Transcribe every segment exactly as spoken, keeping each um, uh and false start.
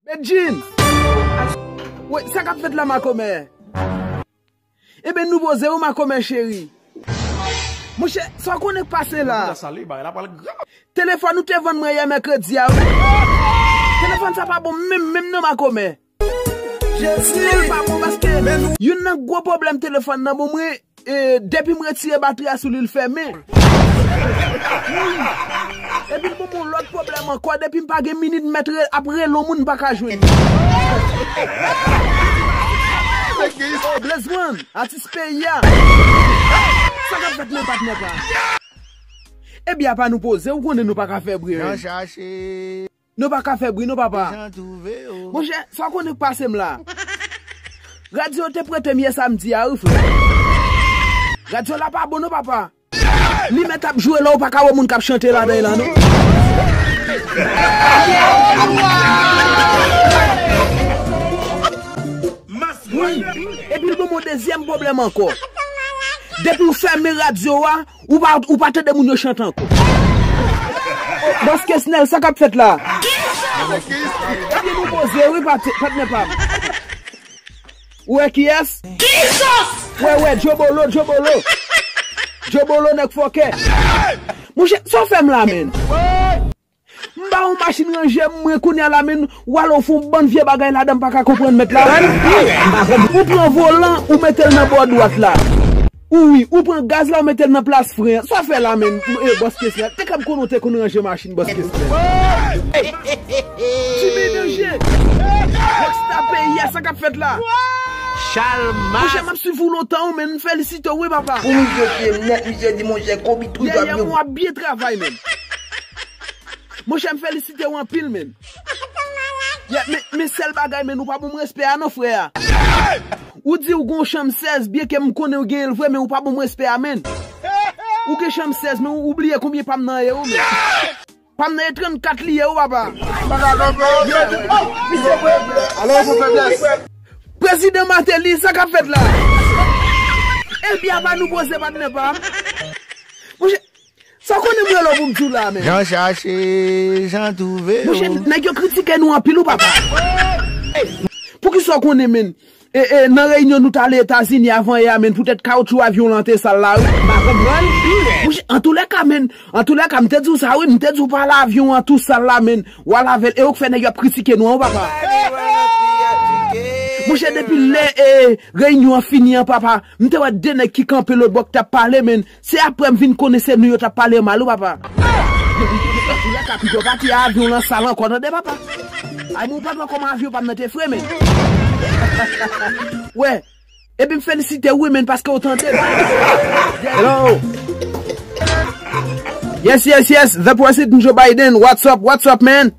Edjin! Wi, sa k ap fèt la, makomè? Ebyen, nou poze wi, makomè cheri. Monchè, sa w konnen k pase la? Telefòn ou te vann mwen yè mèkredi a, wi. Telefòn sa pa bon menm, menm non, makomè. Jezi! Li pa bon paske youn nan gwo pwoblèm telefòn nan bon mwen, e, depi m retire batri a sou li, l fèmen. Epi l bon mwen lòt pwoblèm ankò, depi m pa gen minit m mèt re-, ap rele yon moun m pa ka jwenn. Blaze One, atis peyi a. Sa k ap fèt men patnè pa? Ebyen apa nou poze, ou konnen nou pa ka fè bri. Nan chache. Nou pa ka fè bri non, papa. Monchè, sa w konnen k pase m la? Radyo te prete m yè samdi a, wi, frè. Radyo la pa bon non, papa. Li mèt ap jwe la, ou pa ka wè moun k ap chante ladan l la, non. Wi, epi l ban m yon dezyèm pwoblèm ankò. Depi w fèmen radyo a, ou pa, ou pa tande moun yo chante ankò. Bòs Kesnel, sa k ap fèt la? Ebyen, nou poze, wi, pat-, patnè pa m. Ou wè kiyès? Wè, wè, Djobolo, Djobolo. Djobolo, nèg fòkè. Monchè, sa w fè m la, menn? M ba w machin ranje m, mwen kounye a la, menn, w ale w fè yon bann vye bagay ladan, m pa ka konprann, mèt la. Ou pran volan, ou mete l nan bò dwat la. Ou wi, ou pran gaz la, ou mete l nan plas fren an. Sa w fè la, menn? E, bòs Kesnel. Te ka m konnen w te konn ranje machin, bòs Kesnel. Ti medanje. Rockstar peyi a, sa k ap fèt la? Chalma. Monchè, m ap swiv ou lontan, wi, menn. M felisite w, wi, papa. Pou misye fye m nèt, misye di, monchè, Kobe tou. Yè, yè, w ap byen travay, menn. Monchè, m felisite w anpil, menn. Yeah, men, men sèl bagay, menn, ou pa ban m respè a non, frè a. Ou di ou gon chanm sèz, byen ke m konnen ou genyen l vre, men ou pa ban m respè a, menn. Ou gen chanm sèz, men ou, ou bliye konbyen pa m nan ye, wi, menn. Pa m nan ye trannkat li ye, wi, papa. Prezidan Martelly, sa k ap fèt la? Ebyen, apa nou poze, patnè pa m? Monchè, sa w konnen m rele w pou m di w la, menn? Jan chache, jan twouve. Monchè, nèg yo kritike nou anpil, wi, papa. Poukisa w konnen, menn? E, e, nan reyinyon nou t ale Etazini avan yè a, menn, poutèt kawotchou avyon lan te sal la, wi. M pa konprann. Monchè, antoulèka, menn, antoulèka, m te di w sa, wi, m te di w pa lave avyon an tou sal la, menn. W a lave l, e ou k fè nèg yo ap kritike nou an, wi, papa. Monchè, depi lè, e, reyinyon an fini an, papa, m te wè de nèg ki kanpe lòt bò k t ap pale, menn. Se apre m vin konnen se nou yo t ap pale mal, wi, papa. Antoulèka, pito pati a avyon lan sal ankò, tande, papa. Ay, men ou pa t wè kòman avyon pa m nan te fre, menn. Wè. Epi m felisite w, wi, menn, paske w tande m. Hello. Yes, yes, yes. The President Joe Biden. What's up? What's up, man?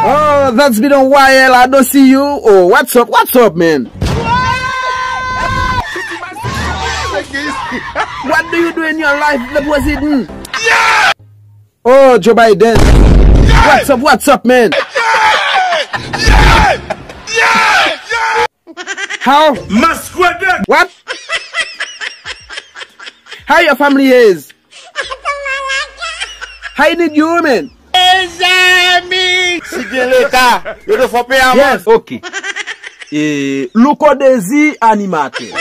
Oh, that's been a while. I don't see you. Oh, what's up? What's up, man? What do you do in your life, the President? Oh, Joe Biden. What's up? What's up, man? How? Masquerade! What? How your family is? How you need you women? Mezanmi! Si gen leta, yo te fò peye avan. Yes, ok. E, Louko Dezi animatè.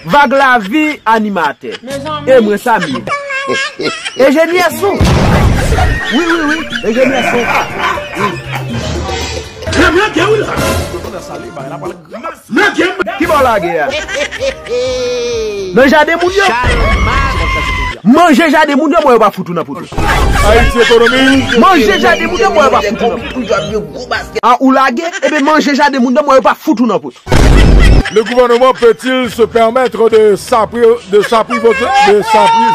Vag Lavi animatè. E mwen sa m ye. Enjenyè son. Wi, wi, wi. Enjenyè son. Ki bò w lage a? Nan jaden moun yo. Manje jaden moun yo, mwen yo pa fout ou nan poto. Ayiti ekonomi. Manje jaden moun yo, mwen yo pa fout ou nan poto. A ou lage, ebe manje jaden moun yo, mwen yo pa fout ou nan poto. Le gouvernement peut-il se permettre de s'appri-, de s'apprivoter, de s'appri-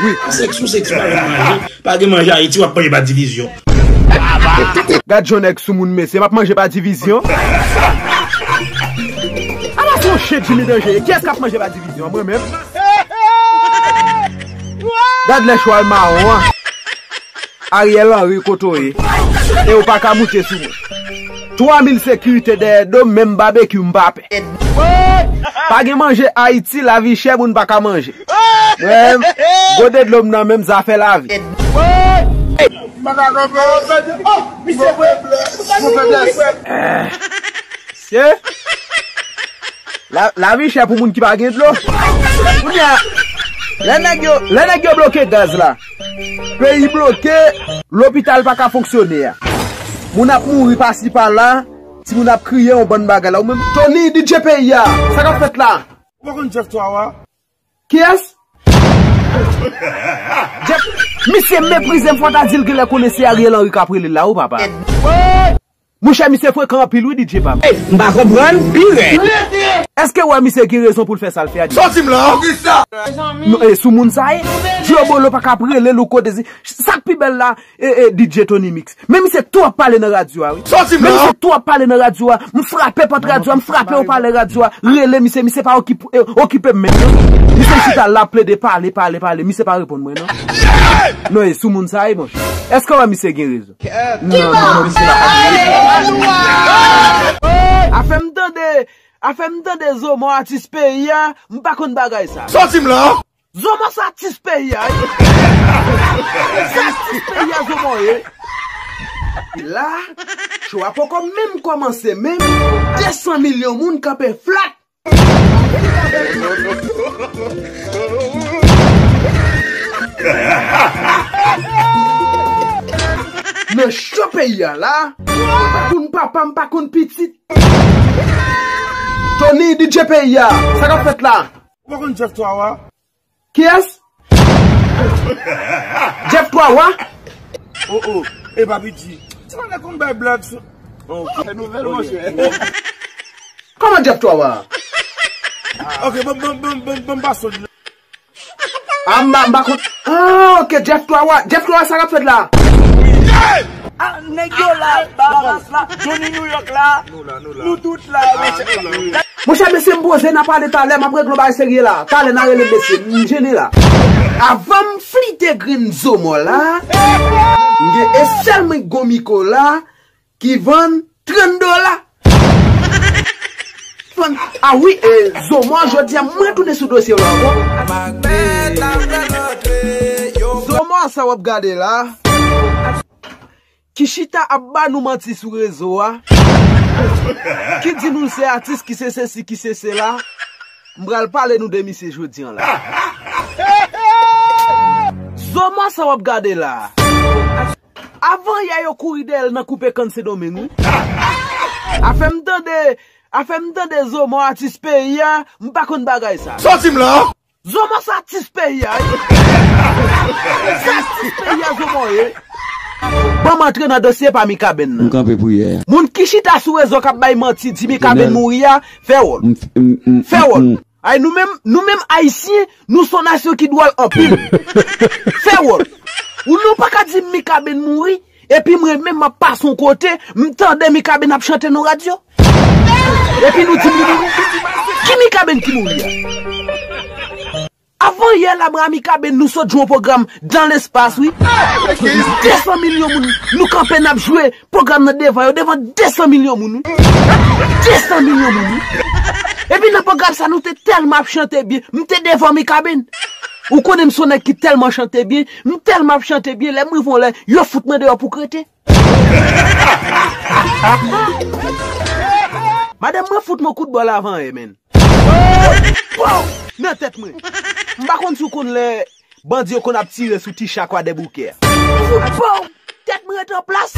Wi. Sèks ou sèks pa gen manje. Pa gen manje Ayiti, w ap manje pa divizyon. Gad jan nèg soumoun mesye, m ap manje pa divizyon. Ala se yon chen Jimmy Danje ye. Kiyès k ap manje pa divizyon? Mwen menm. Gad lè chwal mawon an. Ariel Henry kote w ye? E ou pa ka moute sou mwen. Twa mil sekirite dèyè do m, menm babekyou m pa pè. Pa gen manje Ayiti, lavi chè, moun pa ka manje. Mwen, gode dlo m nan menm, zafè lavi. M pa ka konprann. Ye? La, lavi chè pou moun ki pa gen dlo. Kounye a, lè nèg yo, lè nèg yo bloke gaz la, peyi bloke, lopital pa ka fonksyone a. Moun ap mouri pasi pala, timoun ap kriye, yon bann bagay la. Ou menm, Tony, D J peyi a, sa k ap fèt la? Ou pa konn Jeff Twawa? Kiyès? Jeff, misye meprize m, fò ta di l genlè konnen se Ariel Henry k ap rele l la, wi, papa. Monchè, misye frekan anpil, wi, D J pa m. M pa konprann, pi rèd. Èske w wè misye gen rezon pou l fè sa l fè a? Sòti m la! Poukisa? Non, e sou moun sa ye? Djobolo pa ka ap rele l ou kote se. Sa k pi bèl la, e, e, D J Tony Mix. Men misye twò ap pale nan radyo a, wi. Sòti m la! Men misye twò ap pale nan radyo a. M frape pòt radyo a, m frape opalè radyo a. Rele misye, misye pa okip-, e, okipe m menm, non. Misye chita la ap plede pale, pale, pale. Misye pa reponn mwen, non. Non, e sou moun sa ye, monchè. Èske w wè misye gen rezon? Kèt. Non, non, non, misye pa ka gen rezon. Afè m tande, afè m tande Zomo atis peyi a, m pa konn bagay sa. Sòti m la! Zomo se atis peyi a, wi. Se atis peyi a Zomo ye. La, cho a poko menm kòmanse menm. De san milyon moun kanpe flat. Nan cho peyi a la, m pa konn papa, m pa konn pitit. Tony, D J peyi a, sa k ap fèt la? Ou pa konn Jeff Twawa? Kiyès? Jeff Twawa? Oh, oh, e pa piti. Ti nèg konn bay blag sou. Oh, ok. Se nouvèl, monchè. Kòman Jeff Twawa? Ok, bon, bon, bon, bon, bon, pa sot. Ah, m pa, m pa konn. Ah, ok, Jeff Twawa. Jeff Twawa, sa k ap fèt la? Ah, nèg yo la, Bahamas la, Johnny New York la. Nou la, nou la. Nou tout la, mesye. Monchè, mesye, m poze, n a pale talè, m ap regle yon bagay serye la. Talè, n a rele mesye, m jennen la. Avan m flite grenn Zomo la, m gen e sèl mwen gon Mikola ki vann trant dola. Vann, ah wi, e, Zomo, jodi a, mwen tounen sou dosye w la ankò. Zomo, sa w ap gade la? Ki chita ap ba nou manti sou rezo a, ki di nou l se atis, ki se sesi, ki se sela. M pral pale nou de misye jodi an la. Zomo sa w ap gade la. Avan yè yo kouri dèyè l nan koupe kann Sendomeng, wi. Afè m tande, afè m tande Zomo atis peyi a, m pa konn bagay sa. Sòti m la! Zomo se atis peyi a, wi. Se atis peyi a Zomo ye. Ban m antre nan dosye pa Mikaben nan. M kanpe pou yè. Moun ki chita sou rezo k ap bay manti, di Mikaben mouri a, fè wòl. Fè wòl. Ay, nou menm, nou menm Ayisyen, nou se yon nasyon ki dwòl anpil. Fè wòl. Ou nou pa ka di m Mikaben mouri, epi mwen menm m ap pase yon kote, m tande Mikaben ap chante nan radyo. Epi nou di m li mouri. Ki Mikaben ki mouri a? Avan yè la, mwen a Mikaben, nou sot jwe yon pwogram dans l'espace, wi. De san milyon moun, nou kanpe, n ap jwe pwogram nan devan yo, devan de san milyon moun, wi. De san milyon moun, wi. Epi nan pwogram sa, nou te tèlman ap chante byen, m te devan Mikaben. Ou konnen m se yon nèg ki tèlman chante byen, m tèlman ap chante byen, lè m rive yon lè, yo fout mwen deyò pou krete. Madanm mwen fout mwen kout bòl avan yè, menn. Pow! Nan tèt mwen. M pa konn si w konn lè bandi yo konn ap tire sou Ti Cha Kwadèboukè a. Pow! Tèt mwen ret an plas.